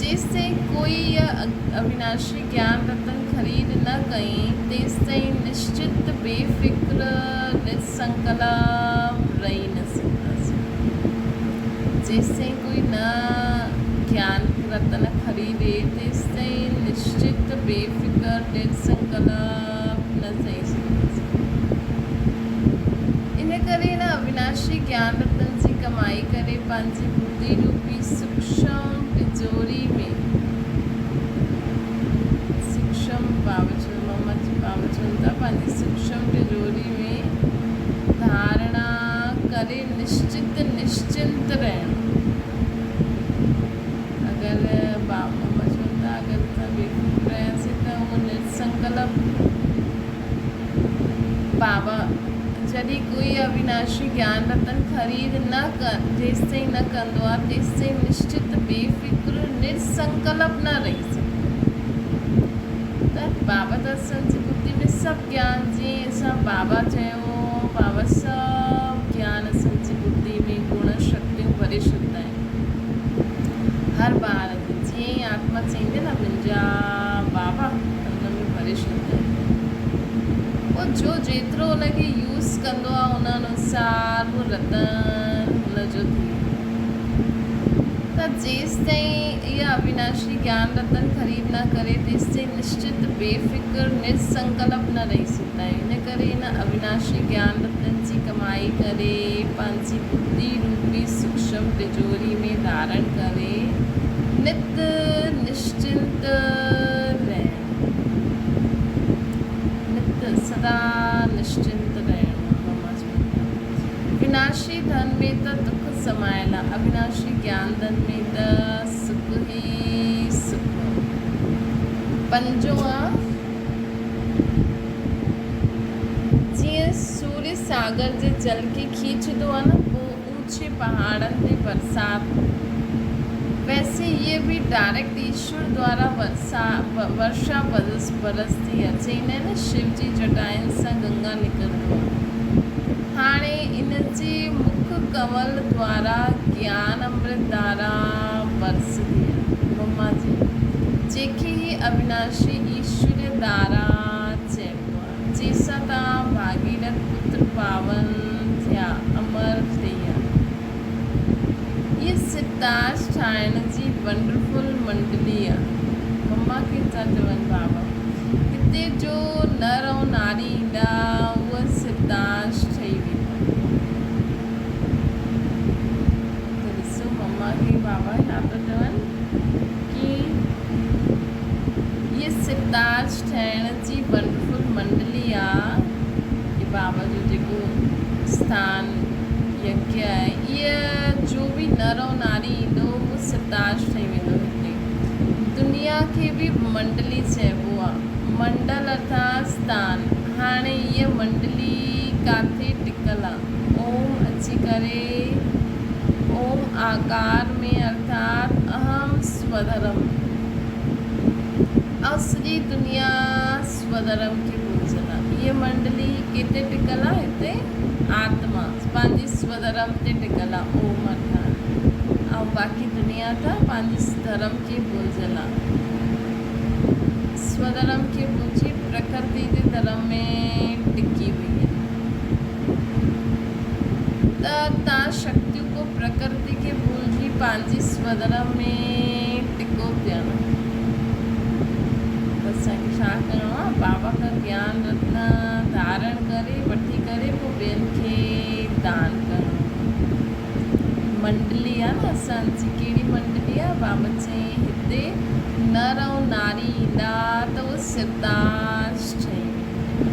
جيستائين ڪوئي اها اوناشي گيان رتن خريد نه ڪئي، تيستائين نشچت بي فڪر نرسنڪلپ رهي نه سگهنداسين. جيستائين ڪوئي نه گيان رتن خريدي، تيستائين نشچت بي فڪر نرسنڪلپ نه ٿي سگهنداسين. ان ڪري هن اوناشي گيان رتن جي ڪمائي ڪري پنهنجي ٻڌي روپي سوڪشم ٽجوري ۾ سوڪشم پاوچن محمد پاوچن ٿا پنهنجي سوڪشم ٽجوري ۾ ڌارڻا ڪري نشچت نشچنت رهڻ. اگر بابا محمد چون ٿا اگر اسان بي فڪر رهياسين ته اهو نرسنڪلپ بابا جڏهن ڪوئي اوناشي گيان رتن خريد نه جيستائين نه ڪندو آهي تيستائين نشچت بي فڪر نرسنڪلپ نه رهي سگهندو ته بابا ته اسان جي ٻڌي ۾ سڀ گيان جيئن اسان بابا چيو بابا سڀ گيان اسان جي ٻڌي ۾ گڻ شڪتيون ڀري ڇڏندا آهن هر ٻار جي جيئن ئي آتما چئيندي نه منهنجا بابا ته ان ۾ ڀري ڇڏندا آهن پوء جو جيترو ان کي يوز ڪندو آهي ان انوسار اهو رتن هن جو ٿي ويندو آهي ته جيستائين اها اوناشي گيان رتن خريد نه ڪري تيستائين نشچت بي فڪر نرسنڪلپ نه رهي سگهندا آهيون ان ڪري ان اوناشي گيان رتن جي ڪمائي ڪري پنهنجي ٻڌي روپي سوڪشم ٽجوري ۾ ڌارڻ ڪري نت نشچنت رهڻ. نت سدا نشچنت رهڻ. مما چون ٿا. وناشي ڌن ۾ ته دک سمايل آ، اوناشي گيان ڌن ۾ ته سک ئي سک. پنجون آ. جيئن سورج ساگر جي جل کي کيچندو آ نه پوء اونچي پهاڙن تي برسات ويسي هيء به ڊائريڪٽ ايشور دوارا ورسا ورشا برس برسندي آ. چئيندا آهن نه شو جي جٽائن سان گنگا نڪرندو آ. هاڻي ان جي مک ڪنول دوارا گيان امرت ڌارا برسندي آ. برهما جي جنهن کي هي اوناشي ايشوريه ڌارا چئبو آ. جنهن سان توهان ڀاڳيرٿ پتر پاون ٿيا، امر ٿي ويا. هيء ستاش ٺاهڻ جي ونڊرفل منڊلي آ. مما کي ٿا چون بابا. هتي جو نر ۽ ناري ايندا، اهي ستاش ٺهي ويندا. ته ڏسو مما کي بابا ڇا ٿا چون ڪي هيء ستاش ٺاهڻ جي ونڊرفل منڊلي آ. هي بابا جو جيڪو اسٿان يگيا آهي ايء جو به نر ۽ ناري ايندو اهو سرتاج ٺهي ويندو. هتي دنيا کي به منڊلي چئبو آ. منڊل ارٿات اسٿان. هاڻي هيء منڊلي ڪاٿي آڪار ۾ ارٿات اهم سوڌرم ۽ سڄي دنيا سوڌرم کي ڀلجندا. هيء منڊلي ڪيتي ٽڪل آ؟ هتي آتما پنهنجي سوڌرم تي ٽڪل آ، اوم ارٿات، ۽ باقي دنيا ته پنهنجي ڌرم کي ڀلجل آ. سوڌرم کي ڀلجي پرڪرتي جي ڌرم ۾ ٽڪي وئي آ. ته تان شڪتيون ڪو پرڪرتي کي ڀلجي پنهنجي سوڌرم ۾ ٽڪو پيا نه. ته اسان کي ڇا ڪرڻو آ؟ بابا کان گيان رتن ڌارڻ ڪري وٺي ڪري پوء ٻين کي دان ڪرڻو آ. منڊلي آ نه اسان جي ڪهڙي منڊلي آ؟ بابا چيائين هتي نر ۽ ناري ايندا ته اهي سرتاج ٺهي ويندا.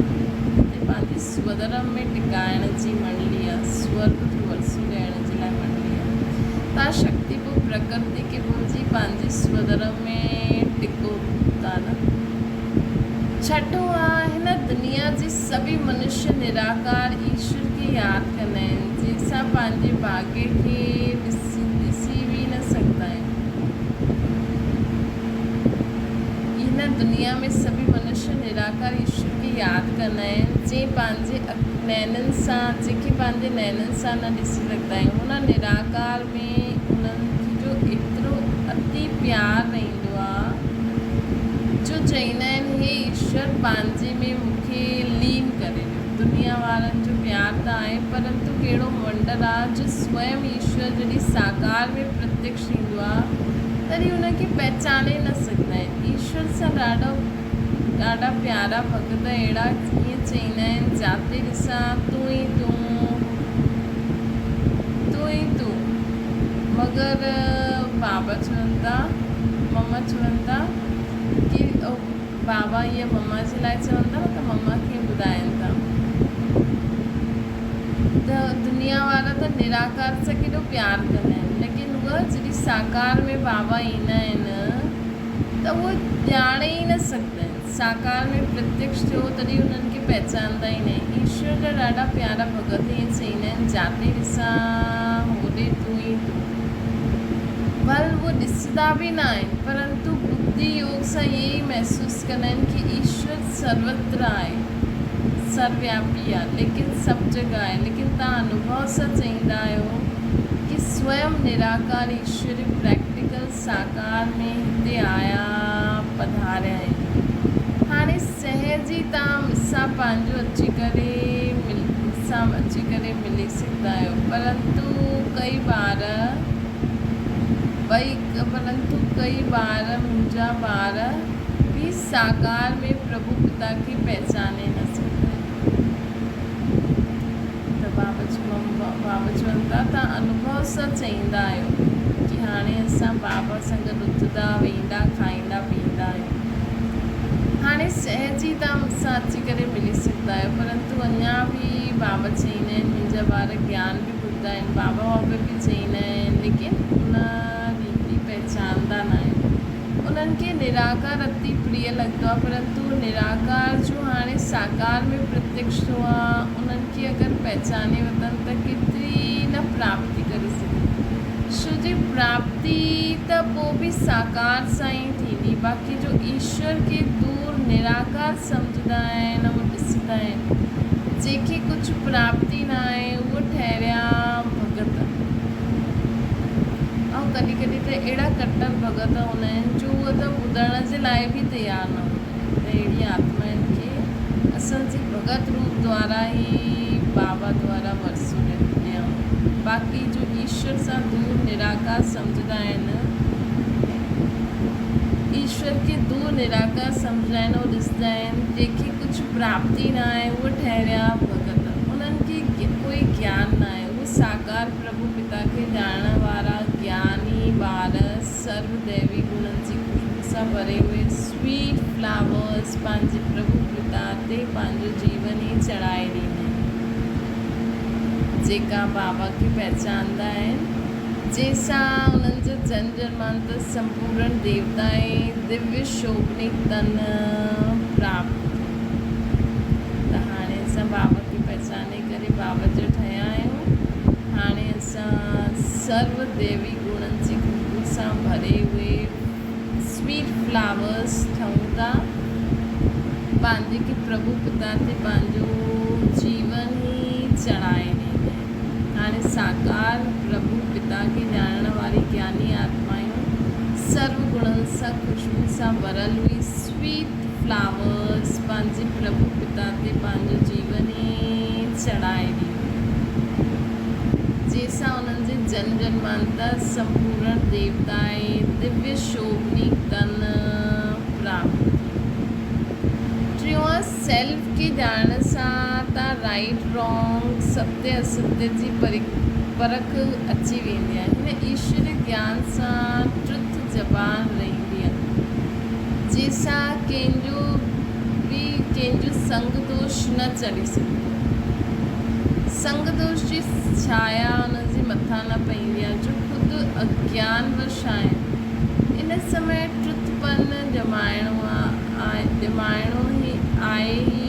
هتي پنهنجي سوڌرم ۾ ٽڪائڻ جي منڊلي آ، سورڳ جو ورثو ڏيڻ جي لاء منڊلي آ. تان شڪتي پوء پرڪرتي کي ڀلجي پنهنجي سوڌرم ۾ ٽڪو ٿا نه. ڇٺون آ، هن دنيا جي سڀئي منشيه نراڪار ايشور کي ياد ڪندا آهن، جنهن سان پنهنجي ڀاڳيه کي ڏسي به نه سگهندا آهن. هن دنيا ۾ سڀئي منشيه نراڪار ايشور کي ياد ڪندا آهن، جنهن پنهنجي نينن سان، جنهن کي پنهنجي نينن سان نه ڏسي سگهندا آهيون. هن نراڪار ۾ انهن جو ايترو اتي پيار رهندو آهي، جو چئيندا آهن، هي ايشور پنهنجي ۾ مون کي لين ڪري ڏيو. دنيا وارن جو پيار ته آهي، پرنتو ڪهڙو ونڊر آهي جو سوئم ايشور جڏهن ساڪار ۾ پرتيڪش ٿيندو آهي، تڏهن ان کي پهچاني نه سگهندا آهن. ايشور سان ڏاڍو ڏاڍا پيارا ڀڳت اهڙا ائين چئيندا آهن، جاتي ڏسان تون ئي تون، تون ئي تون. مگر بابا چون ٿا، مما چون ٿا ڪي بابا اها مما جي لاء چون ٿا نه ته مما کي ٻڌائين ٿا ته دنيا وارا ته نراڪار سان ڪيڏو پيار ڪندا آهن ليڪن اها جڏهن ساڪار ۾ بابا ايندا آهن ته اهي ڄاڻي ئي نه سگهندا آهن ساڪار ۾ پرتيڪش ٿيو تڏهن انهن کي پهچاندا ئي نه آهن ايشور جا ڏاڍا پيارا ڀڳت ائين چئيندا آهن جاتي ڏسان هوڏي تون ئي تون ڀل اهي ڏسندا به نه آهن پرنتو ٻڌي يوگ سان ائين ئي محسوس ڪندا آهن ڪي ايشور سروتر آهي، سروياپي آهي، ليڪن سڀ جڳهه آهي، ليڪن توهان انوڀو سان چئيندا آهيو ڪي سويم نراڪار ايشوري پريڪٽيڪل ساڪار ۾ هتي آيا پڌاريا آهن. هاڻي سهج ئي توهان مون سان پنهنجو اچي ڪري مون سان اچي ڪري ملي سگهندا آهيو پرنتو ڪئي ٻار ٻئي پرنتو ڪئي ٻار منهنجا ٻار به ساڪار ۾ پرڀو پتا کي پهچاني نه سگهندا آهن ته بابا چون ٿا توهان انوڀو سان چئيندا آهيو ڪي هاڻي اسان بابا سان گڏ اٿندا ويهندا کائيندا پيئندا آهيون هاڻي سهج ئي توهان مون سان اچي ڪري ملي سگهندا آهيو پرنتو اڃا به بابا چئيندا آهن منهنجا ٻار گيان به ٻڌندا آهن بابا بابا به چئيندا آهن ليڪن ان ريتي پهچاندا نه آهن انهن کي نراڪار اتي پريه لڳندو آهي پرنتو نراڪار جو هاڻي ساڪار ۾ پرتيڪش ٿيو آهي انهن کي اگر پهچاني وتن ته ڪيتري نه پراپتي ڪري سگهن ڇو جي پراپتي ته پوء به ساڪار سان ئي ٿيندي باقي جو ايشور کي دور نراڪار سمجهندا آهن ۽ ڏسندا آهن جنهن کي ڪجهه پراپتي نه آهي اهو ٺهريا ڀڳت ۽ ڪڏهن ڪڏهن ته اهڙا ڪٽر ڀڳت هوندا آهن جو اهي ته ٻڌڻ جي لاء به تيار نه هوندا آهن ته اهڙي آتمائن کي اسان جي ڀڳت روپ دوارا ئي بابا دوارا ورثو ڏيون باقي جو ايشور سان دور نراڪار سمجهندا آهن ايشور کي دور نراڪار سمجهندا آهن ۽ ڏسندا آهن جنهن کي ڪجهه پراپتي نه آهي اهي ٺهريا ڀڳت انهن کي ڪوئي گيان نه آهي اهي ساڪار پرڀو پتا کي ڄاڻڻ وارا گياني ٻار سرو ديوي گڻن جي خوشبو سان ڀري اهي سويٽ فلاورس پنهنجي پرڀو پتا تي پنهنجو جيون ئي چڙهائي ڏيندا آهن جيڪا بابا کي پهچاندا آهن جنهن سان انهن جو جن جنمانتر سمپورڻ ديوتا ۽ دويه شوڀني تن پراپت ٿيو ته هاڻي اسان بابا کي پهچاني ڪري بابا جا ٺهيا آهيون. هاڻي اسان سرو ديوي گڻن جي خوشبو سان ڀري اهي سويٽ فلاورس ٺهون ٿا. پنهنجي کي پرڀو پتا تي پنهنجو جيون ئي چڙهائي ڏيندا آهن. هاڻي ساڪار پرڀو پتا کي ڄاڻڻ واري گياني آتمائون سرو گڻن سان خوشبو سان ڀريل اهي سويٽ فلاورس پنهنجي پرڀو پتا تي پنهنجو جيون ئي چڙهائي ڏينديون آهن. جنهن سان انهن جي جنم جنمانتر سمپورڻ ديوتا ۽ دويه شوڀني تن پراپت ٿيندو. ٽيون آ سيلف کي ڄاڻڻ سان تان رائيٽ رانگ، ستيه استيه جي پرک اچي ويندي آ. هن ايشوري گيان سان ٽرٿ زبان رهندي آ. جنهن سان ڪنهن جو به ڪنهن جو سنگ دوش نه چڙهي سگهندو. سنگ دوش جي ڇايا ان جي مٿان نه پئيندي آ جو خود اگيان وش آهن. ان سمي ٽرٿ پن ڄمائڻو آ ڄمائڻو ئي آهي ئي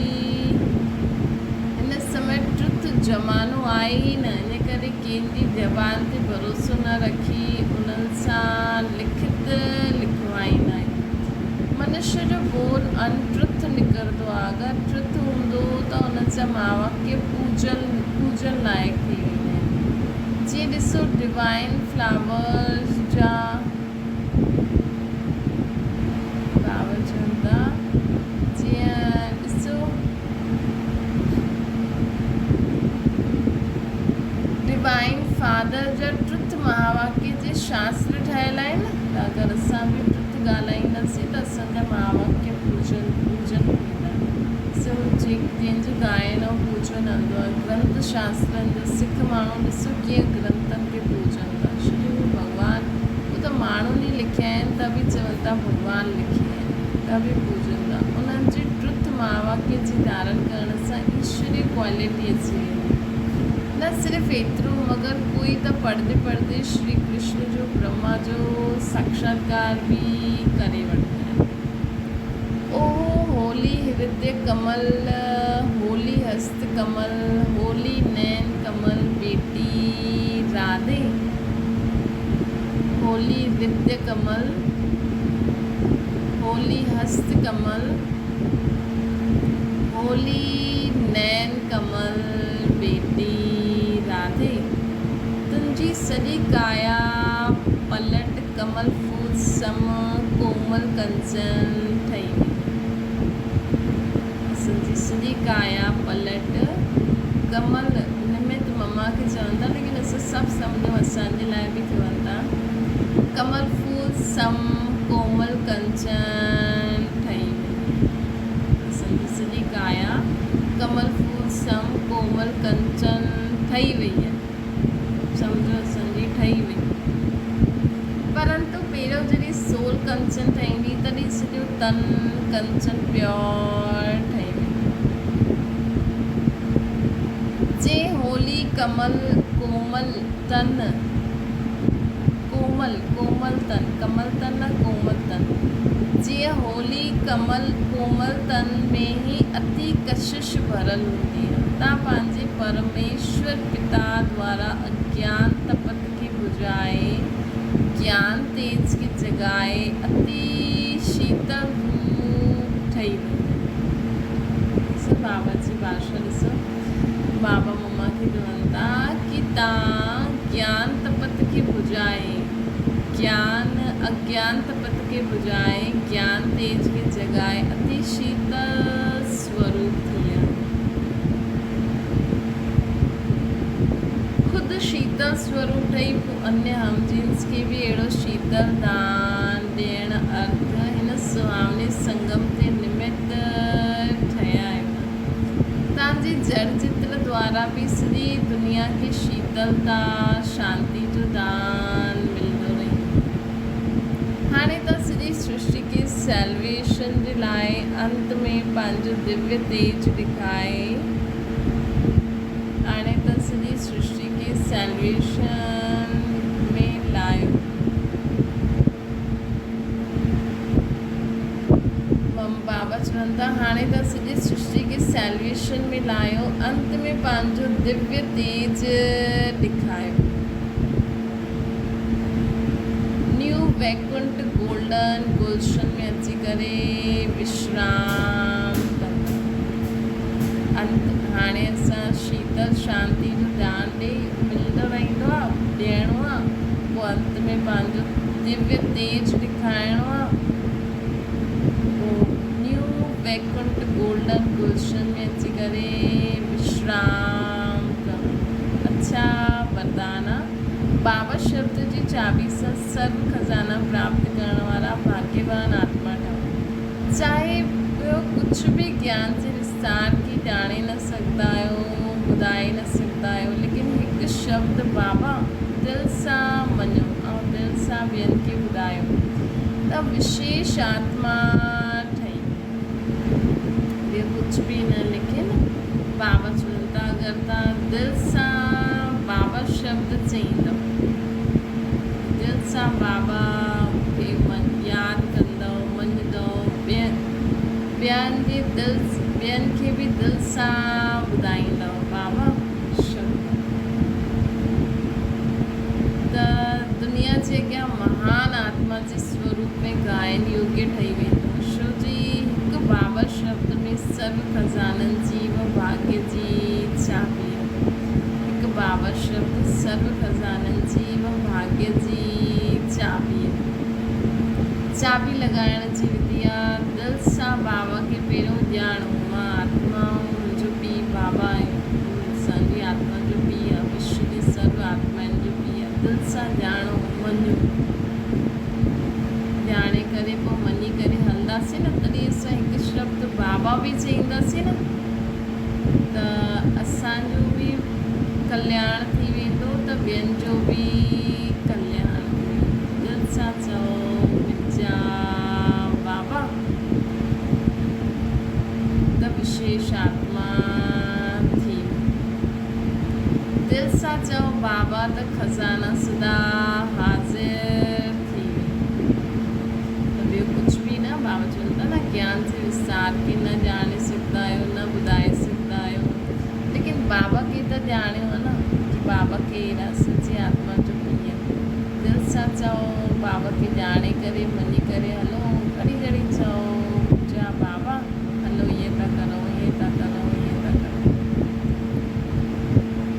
هن سمي ٽرٿ زمانو آهي ئي نه ان ڪري ڪنهن جي زبان تي ڀروسو نه رکي انهن سان لکت لکوائيندا آهيون. منشيء جو ٻول ان ٽرٿ نڪرندو آهي اگر ٽرٿ هوندو ته ان جا مهاواڪيه پوڄن پوڄن لائق ٿي ويندا آهن. جيئن ڏسو ڊوائن فلاورز جا فلاور چون ٿا جيئن ڏسو ڊوائن فادر جا ٽرٿ مهاواڪيه جي شاستر ٺهيل آهن نه ته اگر اسان به ٽرٿ ڳالهائينداسين ته اسان جا مهاواڪيه پوڄن پوڄن ٿيندا. سو جنهن جو ڳائڻ ۽ پوڄن آندو آهي گرنٿ شاسترن جو سک ماڻهو ڏسو ڪيئن گرنٿن کي پوڄن ٿا ڇو جو هو ڀڳوان هو ته ماڻهن ئي لکيا آهن ته به چون ٿا ڀڳوان لکيا آهن ته به پوڄن ٿا انهن جي ٽرٿ مهاواڪيه جي ڌارڻ ڪرڻ سان ايشوري ڪوالٽي اچي ويندي. نه صرف ايترو مگر ڪوئي ته پڙهندي پڙهندي شري ڪرشن جو برهما جو ساڪشاتڪار به ڪري وٺندا آهن. اهو هولي هردي ڪمل، هولي هست ڪمل، هولي نين ڪمل بيٽي راڌي، هولي هردي ڪمل، هولي هست ڪمل، هولي نين ڪمل بيٽي راڌي، تنهنجي سڄي ڪايا پلٽ ڪمل ڦول سم ڪومل ڪنچن ٺهي وئي. اسان جي سڄي ڪايا پلٽ ڪمل نمت مما کي چون ٿا ليڪن اسان سڀ سمجهون اسان جي لاء به چون ٿا ڪمل ڦول سم ڪومل ڪنچن ٺهي وئي. اسان جي سڄي ڪايا ڪمل ڦول سم ڪومل ڪنچن ٺهي وئي آهي. سمجهو اسان جي ٺهي وئي. پرنتو پهريون جڏهن سول ڪنچن ٺهيندي تڏهن سڄو تن ڪنچن پيور ٺهي ويندو. جنهن هولي ڪمل ڪومل تن ڪومل ڪومل تن ڪمل تن نه ڪومل تن جيئن هولي ڪمل ڪومل تن ۾ ئي اتي ڪشش ڀرل هوندي آهي. تان پنهنجي پرميشور پتا دوارا اگيان تپت کي بجهائي، گيان تيج کي جڳائي اتي شيتل روپ ٺهي ويندا. ڏسو بابا جي ڀاشا ڏسو بابا مما کي چون ٿا ڪي تان گيان تپت کي بجهائي گيان اگيان تپت کي بجهائي گيان تيج کي جڳائي اتي شيتل سوروپ ٿي آهي. خود شيتل سوروپ ٺهي پوء انيه هم جنس کي به اهڙو شيتل دان ڏيڻ ارٿ هن سهاوني سنگم تي نمت ٺهيا آهيو. تان جي جڙ چتر دوارا به سڄي دنيا کي شيتلتا، شانتي جو دان ملندو رهندو. هاڻي تان سڄي سرشٽي کي سيلويشن جي لاء انت ۾ پنهنجو دويه تيج ڏيکائي. هاڻي تان سڄي سرشٽي کي سيلويشن ۾ لايو. بابا چون ٿا هاڻي تان سڄي سرشٽي کي سيلويشن ۾ لايو، انت ۾ پنهنجو دويه تيج ڏيکايو. ويڪنٺ گولڊن گلشن ۾ اچي ڪري وشرام ڪندؤ. انت هاڻي اسان شيتل شانتي جو ڌيان ڏئي ملندو رهندو آ، ڏيڻو آ، پوء انت ۾ پنهنجو دويه تيج ڏيکارڻو آ، پوء نيو ويڪنٺ گولڊن گلشن ۾ اچي ڪري وشرام ڪرڻو. اڇا وردان آ. بابا شبد جي چاٻي سان سرو خزانا پراپت ڪرڻ وارا ڀاگيوان آتما ٺهو. چاهي ٻيو ڪجهه به گيان جي وستار کي ڄاڻي نه سگهندا آهيو، ٻڌائي نه سگهندا آهيو، ليڪن هڪ شبد بابا دل سان مڃو ۽ دل سان ٻين کي ٻڌايو ته وشيش آتما ٺهي ٻيو ڪجهه به نه ليڪن بابا چون ٿا اگر توهان دل سان بابا شبد چئيندؤ دل سان بابا کي ياد ڪندؤ مڃندؤ ٻين جي دل ٻين کي به دل سان ٻڌائيندؤ بابا شبد ته دنيا جي اڳيان مهان آتما جي سوروپ ۾ ڳائڻ يوگيه ٺهي ويندو. شو جي هڪ بابا شبد ۾ سرو خزانن جي و ڀاگيه جي چاٻي آهي. هڪ بابا شبد سرو خزانن جي و ڀاگيه جي چاٻي آهي. چاٻي لڳائڻ جي وڌي آ، دل سان بابا کي پهريون ڄاڻو، مان آتما آهيان، منهنجو پيء بابا آهي، هو انسان جي آتما جو پيء آهي، وشو جي سرو آتمائن جو پيء آهي. دل سان ڄاڻو، مڃو. ڄاڻي ڪري پوء مڃي ڪري هلنداسين نه تڏهن اسان هڪ شبد بابا به چئينداسين نه ته اسان جو به ڪلياڻ ٿي ويندو ته ٻين جو به ڪلياڻ ٿي ويندو. دل سان چئو منهنجا بابا ته وشيش آتما ٿي ويندو. دل سان چئو بابا ته خزانا سدا حاضر ٿي ويندا. ته ٻيو ڪجهه به نه بابا چون ٿا نه گيان جي وستار کي نه ڄاڻي سگهندا آهيو نه ٻڌائي سگهندا آهيو ليڪن بابا کي ته ڄاڻيو آهي نه ڪي بابا ڪير آهي سچي آتما جو پيء آهي. دل سان چئو بابا کي ڄاڻي ڪري مڃي ڪري هلو گهڙي گهڙي چئو منهنجا بابا هلو ائين ٿا ڪرون ائين ٿا ڪرون ائين ٿا ڪرون.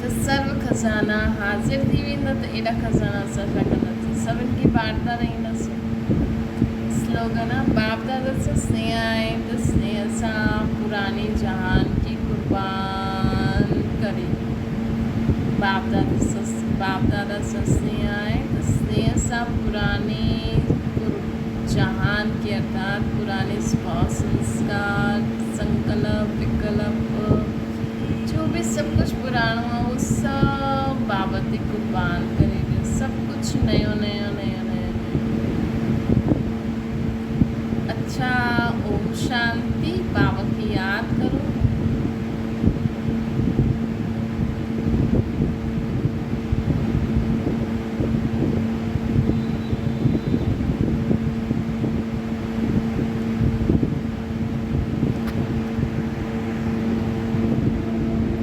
ته سرو خزانا حاضر ٿي ويندا ته ايڏا خزانا اسان ڇا ڪنداسين سڀن کي بانٽدا رهنداسين. سلوگن آ باپ دادا سان سنيهه آهي ته سنيهه سان پراڻي جهان کي قربان ڪري باپ دادا سان باپ دادا سان سنيهه آهي ته سنيهه سان پراڻي جهان کي ارٿات پراڻي سڀاء سنسڪار سنڪلپ وڪلپ جو به سڀ ڪجهه پراڻو آهي اهو سڀ بابا تي قربان ڪري ڏيو سڀ ڪجهه نيو نيو نيو نيو نيو اڇا اوم شانتي بابا کي ياد ڪرو